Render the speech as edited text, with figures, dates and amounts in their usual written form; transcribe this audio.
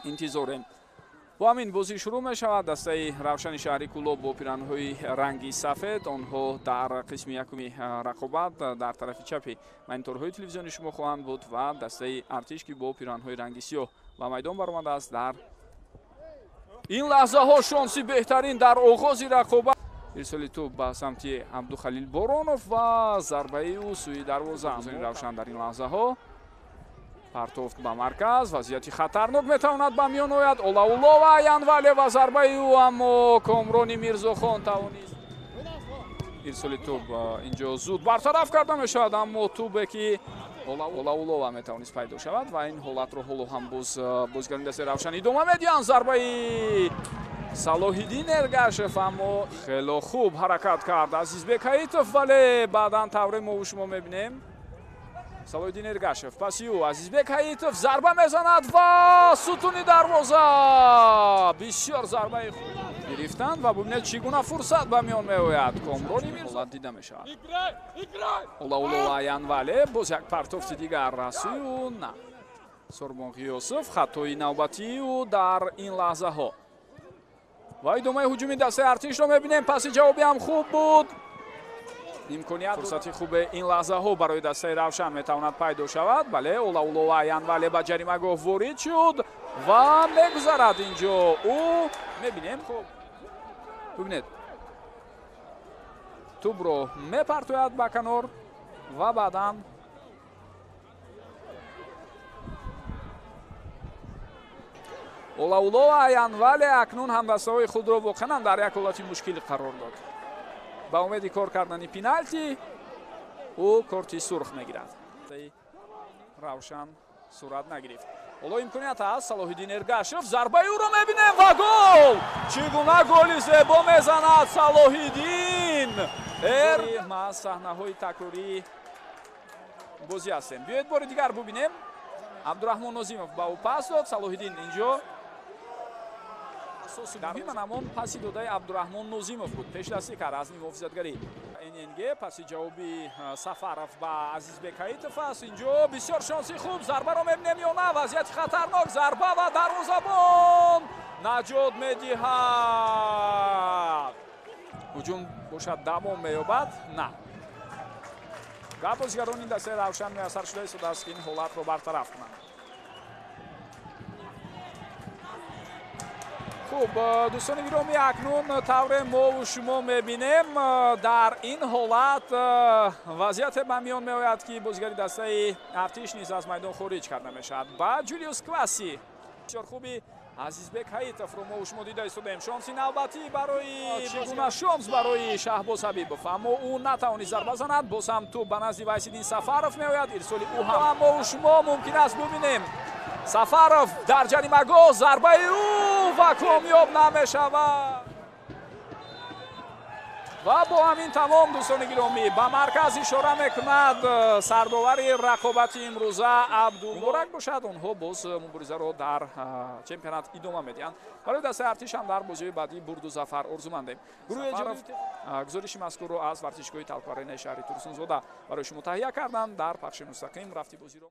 Интизорем. Бо ҳамин бозӣ шурӯъ мешавад. Дастаи Равшани шаҳри Кӯлоб бо пиранҳои ранги сафед. Онҳо дар қисми якуми рақобат дар тарафи чапи мониторҳои телевизиони шумо хоҳанд буд ва дастаи Артиш, ки бо пиранҳои ранги сиёҳ ба майдон баромадааст, дар ин лаҳзаҳо шонси беҳтарин дар оғози рақобат. Ирсоли тӯб ба самти Абдухалил Боронов ва зарбаи ӯ сӯи дарвоза. Равшан дар ин лаҳзаҳо партофт ба марказ, вазъияти хатарнок метавонад ба миён ояд. Олаулова Янвале ва зарбаи ӯ, аммо Комрони Мирзохон тавонист. Ирсоли тӯб инҷо зуд бартараф карда мешавад, аммо тӯбе ки Олаулова метавонист пайдо шавад ва ин ҳолатро ҳоло ҳам боз бозигарони дастаи Равшан идома медиҳанд. Зарбаи Салоҳиддин Эргашев, аммо хело хуб ҳаракат кард Азизбек Ҳаитов, вале баъдан тавре мо шумо мебинем Салоҳиддин Эргашев паси ӯ Азизбек Ҳаитов зарба мезанад ва сутуни дарвоза. Бисёр зарбаи хуб гирифтанд ва бубинед чӣ гуна фурсат ба миён меояд. Комрони Мирзо дида мешавад. Олаулова Янвале боз як партофти дигар сӯи ӯ, на. Сурбон Ғиёсов хатои навбатии ӯ дар ин лаҳзаҳо. Ва идомаи ҳуҷуми дастаи Артишро мебинем. Паси ҷавобӣ ҳам хуб буд. Имконият, фурсати хубе ин лаҳзаҳо барои дастаи Равшан метавонад пайдо шавад. Бале, Олаулова Янвале ба ҷаримагоҳ ворид шуд ва мегузарад инҷо. Ӯ мебинем, хуб бубинед, тӯбро мепартояд ба канор ва баъдан Олаулова Янвале акнун ҳамдастаҳои худро воқеан дар як ҳолати мушкил қарор дод. Ба умеди кор кардани пеналти ӯ корти сурх мегирад. Равшан сурат нагирифт. Ҳоло имконият аст. Салоҳиддин Эргашев зарбаи ӯро мебинем ва гол! Чӣ гуна голи зебо мезанад Салоҳиддин! Ма саҳнаҳои такрории бозӣ ҳастем. Биёед бори дигар бубинем. Абдураҳмон Нозимов ба ӯ пас дод. Салоҳиддин инҷо асоси муҳим ҳамон паси додаи Абдураҳмон Нозимов буд. Пешдастӣ кард аз муҳофизатгари ННГ. Паси ҷавоби Сафаров ба Азизбек Ҳаитов аст. Инҷо бисёр шонси хуб. Зарбаро мебинем ё на? Вазъияти хатарнок. Зарба ва дарвозабон наҷот медиҳад. Ҳуҷум бошад давом меёбад? На. Ва бозигарони дастаи Равшан муяссар шуда истодааст, ки ин ҳолатро бартараф кунанд. Хуб, дӯстони гиромӣ, акнун тавре мову шумо мебинем, дар ин ҳолат вазъияте ба миён меояд, ки бозигари дастаи Артиш низ аз майдон хориҷ карда мешавад. Ба Ҷулиус Кваси бисёр хуби Азизбек Ҳаитовро мо шумо дида истодаем. Шонси навбатӣ барои чӣ гуна шонс барои Шаҳбоз Ҳабибов, аммо ӯ натавонист зарба занад. Боз ҳам тӯб ба назди Вайсиддин Сафаров меояд. Ирсоли ӯ ҳам мо шумо мумкин аст бубинем. Сафаров дар ҷаримагоҳ, зарбаи ӯ ва комёб намешавад. Ва бо ҳамин тамом, дӯстони гиромӣ, ба марказ ишора мекунад сардовари рақобати имрӯза Абдул. Муборак бошад, онҳо боз муборизаро дар чемпионат идома медиҳанд. Барои дастаи Артиш ҳам дар бозиҳои баъдӣ бурду зафар орзумандем. Гурӯҳи гузориши мазкурро аз варзишгоҳи Талко Аренаи шаҳри Турсунзода барои шумо таҳия карданд. Дар пахши мустақим рафти бозиро